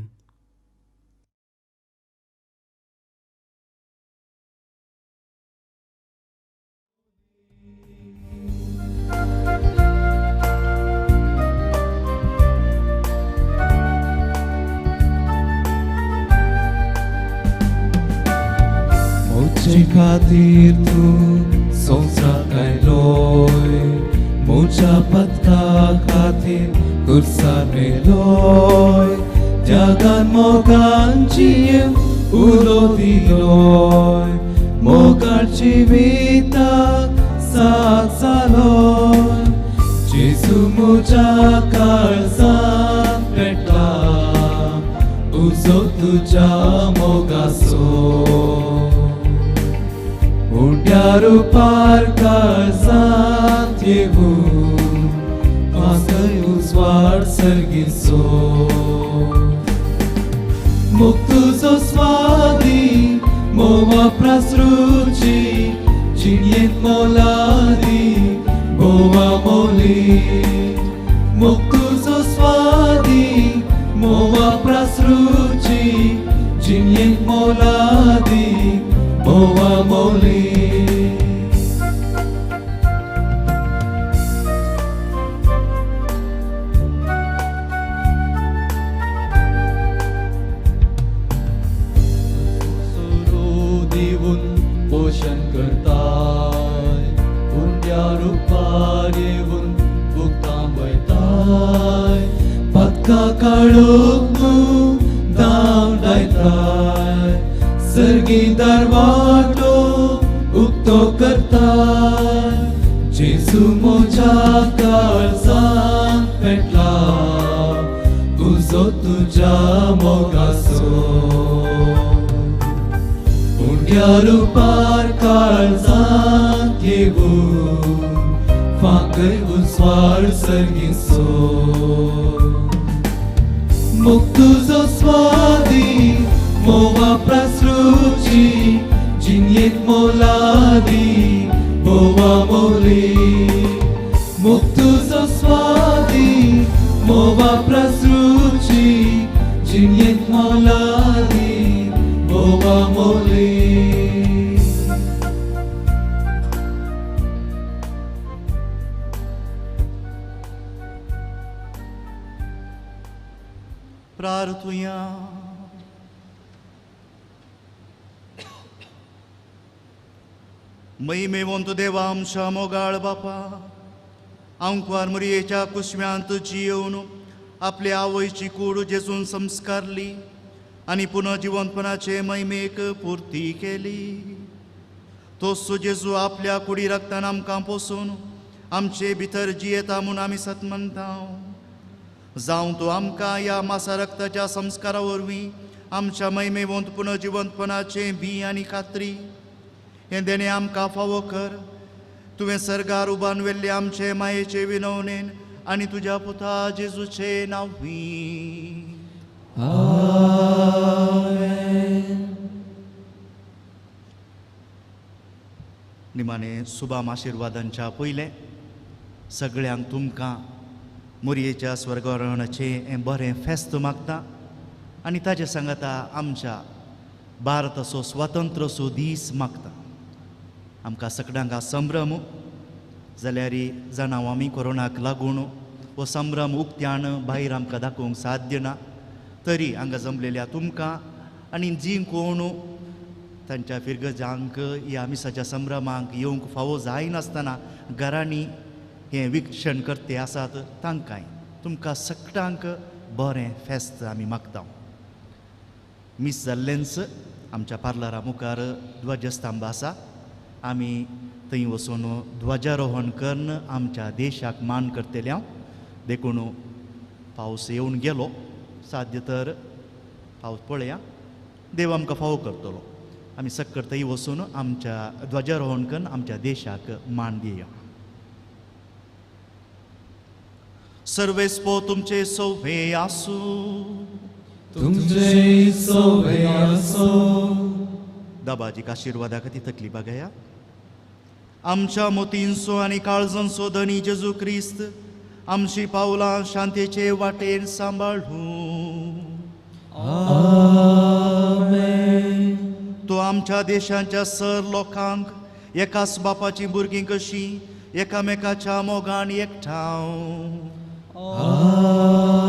म्हजे खातीर तूं संवसाराक आयलोय, म्हज्या पथका खातीर खुर्सार मेलोय, त्यागान मोगान जियेवन उलो दिलोय, मोगाळ जिविताक साथ जालोय. जेजू म्हज्या काळजांत पेटला उजो तुज्या मोगाचो, उंड्या रुपार काळजांत येवन म्हाका उजवाड सर्गीचो. मोग तुजो स्वादी मोवा प्रासरुची, जिणयेंत मोलादी गोवा मोली. मोग तुजो स्वादी मोवा प्रासरुची, जिणयेंत मोलादी गोवा मोली. सोरो दिवन पोशण करताय, उंड्या रुपार येवन भुगतां वयताय, पक्का काळोख तूं धांवडायताय, सर्गी दरवाटो उक्तो करताय. जेजू म्हज्या काळजांत पेटला उजो तुज्या मोगाचो, उंड्या रुपार काळजांत येवन फांकय उजवाड सर्गीचो. मोग तुजो स्वादी मोवा प्रासरुची, जिणयेंत मोलादी गोवा मोली. मोग तुजो स्वादी मोवा प्रासरुची, जिणयेंत मोलादी गोवा मोली. प्रार्थुया. महिमेवंत देवा आमच्या मोगाळ बापा, आंकवार मुरयेच्या कुसव्यांत जियेवन आपले आवयची कूड जेजून संस्कारली आनी पुनर्जिवंतपणाचे महिमेक पुर्ती केली. तोच जेजू आपल्या कुडी रक्तान आमकां पोसून आमचे भितर जियेता म्हूण आमी सत मानता. जावं तूं आमकां ह्या मासा रक्ताच्या संस्कारा वरवीं आमच्या महिमेवंत पुनर्जिवंतपणाचें बी आनी खात्री हें देणें आमकां फावो कर. तुवें सर्गार उबारून व्हेल्ले आमचे मायेचे विनवणेन आनी तुज्या पुता जेजूचे नांवी. आमेन. निमाणे सुबाम आशिर्वादांच्या पयलें सगळ्यांक तुमकां मोरयेच्या स्वर्गारोहणाचें हें बरें फेस्त मागता आनी ताजे सांगाता आमच्या भारताचो स्वातंत्र्याचो दीस मागता. आमकां सगळ्यांक संभ्रम जाल्यार जाणां आमी कोरोनाक लागून हो संभ्रम उक्त्यान भायर आमकां दाखोवंक साध्य ना, तरी हांगा जमलेल्या तुमकां आनी जीं कोण तांच्या फिरगजांक ह्या मिसाच्या संभ्रमांक येवंक फावो जायनासतना घरांनी हें विक्षण करते आसात तांकांय तुमकां सगळ्यांक बरें फेस्त आमी मागता. मीस जाल्लेंच आमच्या पार्लरा मुखार ध्वजस्तंभ आसा, आमी थंय वचून ध्वजारोहण करून आमच्या देशाक मान करतले. हांव देखून पावस येवन गेलो साध्य तर पावस पळया, देव आमकां फावो करतलो. आमी सक्कर थंय वचून आमच्या ध्वजारोहण करून आमच्या देशाक मान दिया. सर्वेस्पो तुमचे सोवे आसूं, तुमचे सोवे आसूं. दाबाजीक आशिर्वादा खातीर तकली बागया. आमच्या मोतींचो आनी काळजांचो धनी जेजू क्रिस्त आमची पावलां शांतेचे वाटेन सांबाळूं. आमेन. तो आमच्या देशांच्या सर लोकांक एकाच बापाचीं भुरगीं कशीं एकामेकाच्या मोगान एकठांव.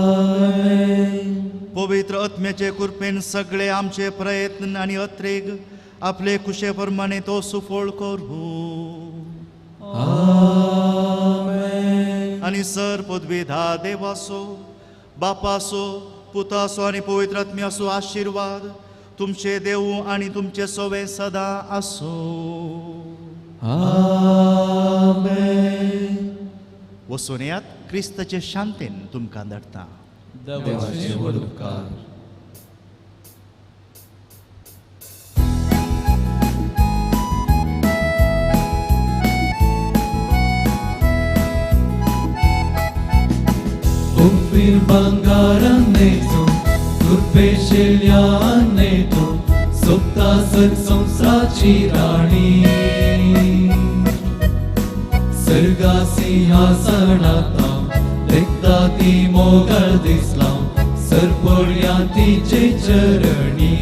आमेन. पवित्र आत्म्याचे कृपेन सगळे आमचे प्रयत्न आनी अत्रेग आपले खुशे प्रमाणे तो सुफळ करूं. आमेन. आनी सर पदवेधा देवासो, बापासो, पुतासो आनी पवित्र आत्म्यासो आशिर्वाद तुमचे देवू आनी तुमचे सोवे सदां आसूं. आमेन. वचून येयात, क्रिस्ताचे शांतीन तुमकां धाडटा. देवाचे व्हड उपकार. उफीर बंगारानेचो कृपेशिल्यानेचो सोबता सर संसाराची राणी सर्गा सिंहासनाता देखता ती मोगळ दिसला सरपोळ्या तिचे चरणी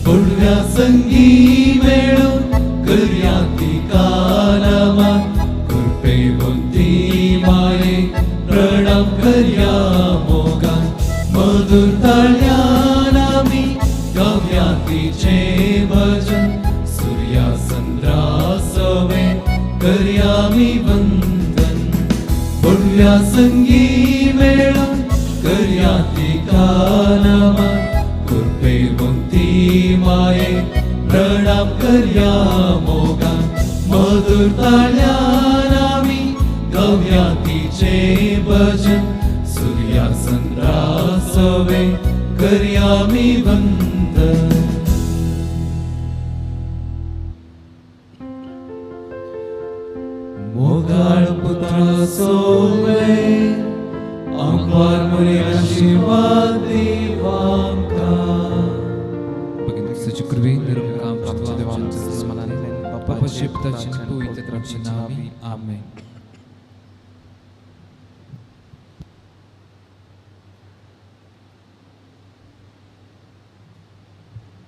गोडव्या संगी मेळून करया ती कालमान कृपेवंती माये प्रणाम करया मोगान मधुर ताळ्यान आमी गावया तिचे भजन सूर्या चंद्रा सवे करया मी वंदन गोडव्या संगी मेळून करया ती कालमान कृपेवंती माये प्रणाम करया मोगान मधुर ताळ्यान आमी गावया तिचे भजन सूर्या चंद्रा सवे करया मी वंदन. मोगाळ पुत्रा सोवे आमकार मुरे आशीर्वाद दिवांका. भगिनी कृपेन आमच्या देवा आमच्या स्मरणांतल्यान बापाचे पुताचे पवित्र आत्म्याच्या नांवान आमेन.